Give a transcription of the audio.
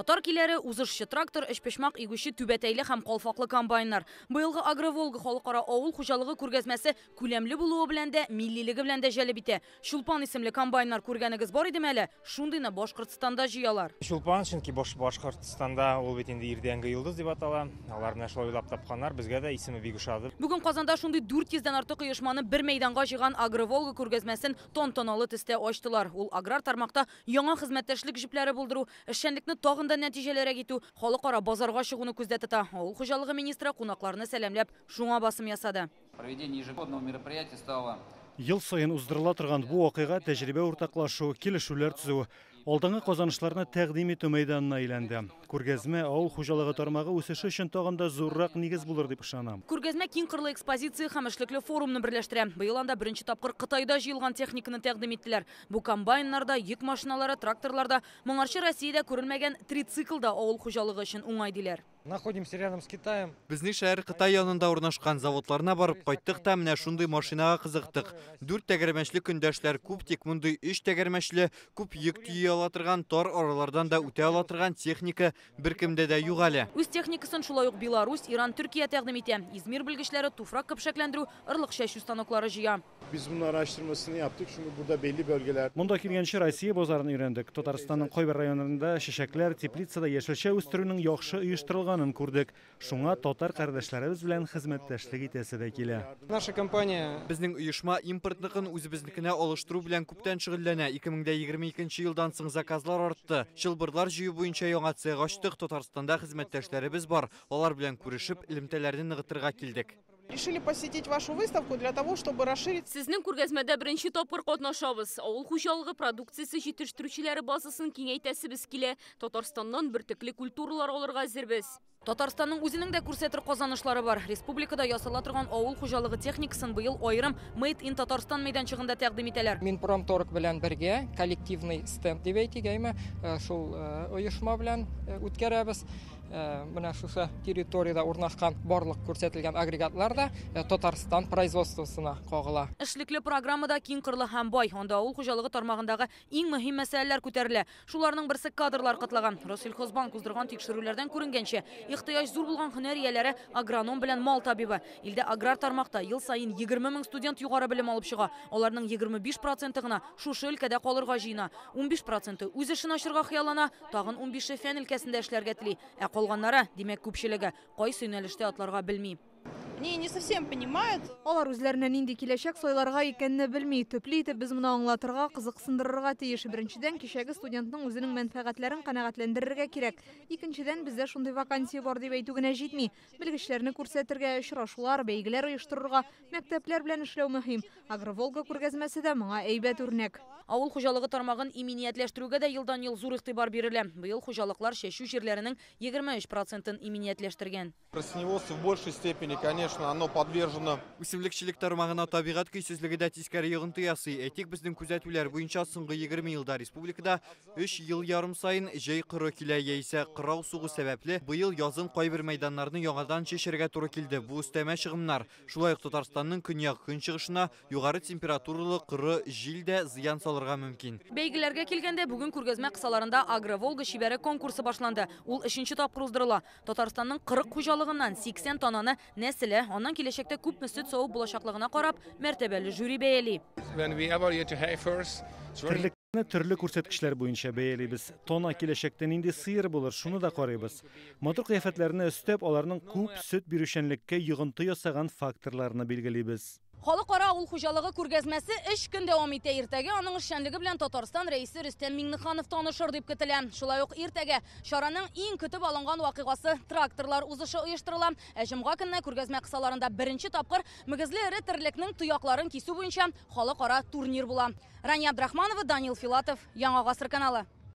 Татар киләре, узышчы трактор, өчпочмак игүче түбәтәйле һәм калфаклы комбайннар. Быелгы Агроволга халыкара авыл хуҗалыгы күргәзмәсе күләмле булуы белән дә, миллилеге белән дә җәлеп итә. Чулпан исемле комбайннар күргәнегез бар идеме әле? Шундыйны Башкортстанда җыялар. Чулпан, чөнки Башкортстанда ул бит инде ирдәнге йолдыз дип атала. Алар менә шулай уйлап тапканнар. Безгә дә исеме бик ошады. Бүген Казанда шундый 400 дән артык оешманы бер мәйданга җыйган Агроволга күргәзмәсен тантаналы төстә ачтылар. Ул аграр тармакта яңа хезмәттәшлек җепләре булдыру, эшчәнлекне тагын да нәтиҗәлерәк итү, халыкара базарга чыгуны күздә тота. Авыл хуҗалыгы министры кунакларны сәламләп, шуңа басым ясады. Проведение ежегодного мероприятия стало Ел саен уздырыла торган бу вакыйга тәҗрибә уртаклашу, килешүләр төзү, алдынгы казанышларны тәкъдим итү мәйданына әйләнде. Күргәзмә авыл хуҗалыгы тармагы үсеше өчен тагын да зуррак нигез булыр дип ышанам. Күргәзмә киң кырлы экспозиция һәм эшлекле форумны берләштерә. Быел анда беренче тапкыр Кытайда җыелган техниканы тәкъдим иттеләр. Бу комбайннарда, йөк машиналары, тракторларда моңарчы Россиядә күрелмәгән трицикл да авыл хуҗалыгы өчен уңай диләр. Находимся рядом с Китаем. Безнең шәһәр Кытай янында урнашкан заводларына барып кайттык та менә шундый машинага кызыктык. 4 тәгәрмәчле көндәшләр күп, тик мондый 3 тәгәрмәчле күп йөк төйи ала торган, тар аралардан да үтә ала торган техника беркемдә дә юк әле. Үз техникасын шулай ук Беларусь, Иран, Төркия тәкъдим итә. Измир белгечләре туфрак көпшәкләндерү, ырлык чәчү станоклары җыя. Biz bunun araştırmasını yaptık. Çünkü burada belli bölgeler Монда килгәнче Россия базарын өйрәндек. Татарстанның кайбер районнарында чәчәкләр, теплицада яшелчә үстерүнең яхшы оештырылганын күрдек. Шуңа татар кардәшләребез белән хезмәттәшлек итәсе дә килә. Наша компания Безнең оешма импортныкын үзебезнекенә алыштыру белән күптән шөгыльләнә. 2022 елдан соң заказлар артты. Чылбырлар җыю буенча яңа цех ачтык. Татарстанда хезмәттәшләребез бар. Алар белән күрешеп, элемтәләрне ныгытырга килдек. Решили посетить вашу выставку для того, чтобы расширить Сезнең күргәзмәдә беренче тапкыр катнашабыз. Авыл хуҗалыгы продукциясе җитештерүчеләре базасын киңәйтәсебез килә. Татарстаннан бөртекле культуралар алырга әзербез. Татарстанның үзенең дә күрсәтер казанышлары бар. Республикада ясала торган авыл хуҗалыгы техникасын быел аерым Made in Татарстан мәйданчыгында тәкъдим итәләр. Минпромторг белән бергә коллективный стенд дип әйтик, әйме, шул оешма белән үткәрәбез. Менә шушы территориядә урнашкан барлык күрсәтелгән агрегатлар да Татарстан производствосына кагыла. Эшлекле программада киң кырлы һәм бай. Анда авыл хуҗалыгы тармагындагы иң мөһим мәсьәләләр күтәрелә. Шуларның берсе кадрлар кытлыгы. Россельхозбанк уздырган тикшерүләрдән күренгәнчә, ихтыяҗ зур булган һөнәр ияләре агроном белән мал табибы. Илдә аграр тармакта ел саен 20 мең студент югары белем алып чыга. Аларның 25% гына шушы өлкәдә калырга җыена. 15% үз эшен ачырга хыяллана, тагын 15-е фән өлкәсендә эшләргә тели. Ә калганнары, димәк, күпчелеге кайсы юнәлештә атларга белми. Они не совсем понимают. Алар үзләренә нинди киләчәк сайларга икәнне белми. Төпле итеп без моны аңлатырга, кызыксындырырга тиеш. Беренчедән, кичәге студентның үзенең мәнфәгатьләрен канәгатьләндерергә кирәк. Икенчедән, бездә шундый вакансия бар дип әйтү генә җитми. Белгечләрне күрсәтергә, очрашулар, бәйгеләр оештырырга, мәктәпләр белән эшләү мөһим. Агроволга күргәзмәсе дә моңа әйбәт үрнәк. Авыл хуҗалыгы тармагын иминиятләштерүгә дә елдан-ел зур игътибар бирелә. Быел хуҗалыклар чәчү җирләренең 23%-ын иминиятләштергән. Растениеводство в большей степени, конечно, оно подвержено Үсемлекчелек тармагына табигать көйсезлеге дә тискәре йогынты ясый. Әйтик, безнең күзәтүләр буенча соңгы 20 елда республикада 3 ел ярым саен җәй коры килә яисә кырау сугу сәбәпле быел язын кайбер мәйданнарны яңадан чәчәргә туры килде. Бу өстәмә чыгымнар. Шулай ук Татарстанның көньяк көнчыгышына югары температуралы коры җил дә зыян салырга мөмкин. Бәйгеләргә килгәндә, бүген күргәзмә кысаларында Агроволга чибәре конкурсы башланды. Ул 3нче тапкыр уздырыла. Татарстанның 40 хуҗалыгыннан 80 тананы нәселе, аннан киләчәктә күпме сөт савып булачаклыгына карап, мәртәбәле жюри бәяли. When we evaluate heifers, it's very Терлекне төрле күрсәткечләр буенча бәялибез. Тона киләчәктә нинди сыер булыр, шуны да карыйбыз. Матур кыяфәтләрне өстәп, аларның күп сөт бирүчәнлеккә йогынты ясаган факторларны билгелибез. Халыкара авыл хуҗалыгы күргәзмәсе 3 көн дәвам итә. Иртәгә аның эшчәнлеге белән Татарстан рәисе Рөстәм Миңнеханов танышыр дип көтелә. Шулай ук иртәгә чараның иң көтеп алынган вакыйгасы тракторлар узышы оештырыла. Ә җомга көнне күргәзмә кысаларында беренче тапкыр мөгезле эре терлекнең тоякларын кисү буенча халыкара турнир була. Рания Абдрахманова, Данил Филатов, Яңа Гасыр каналы.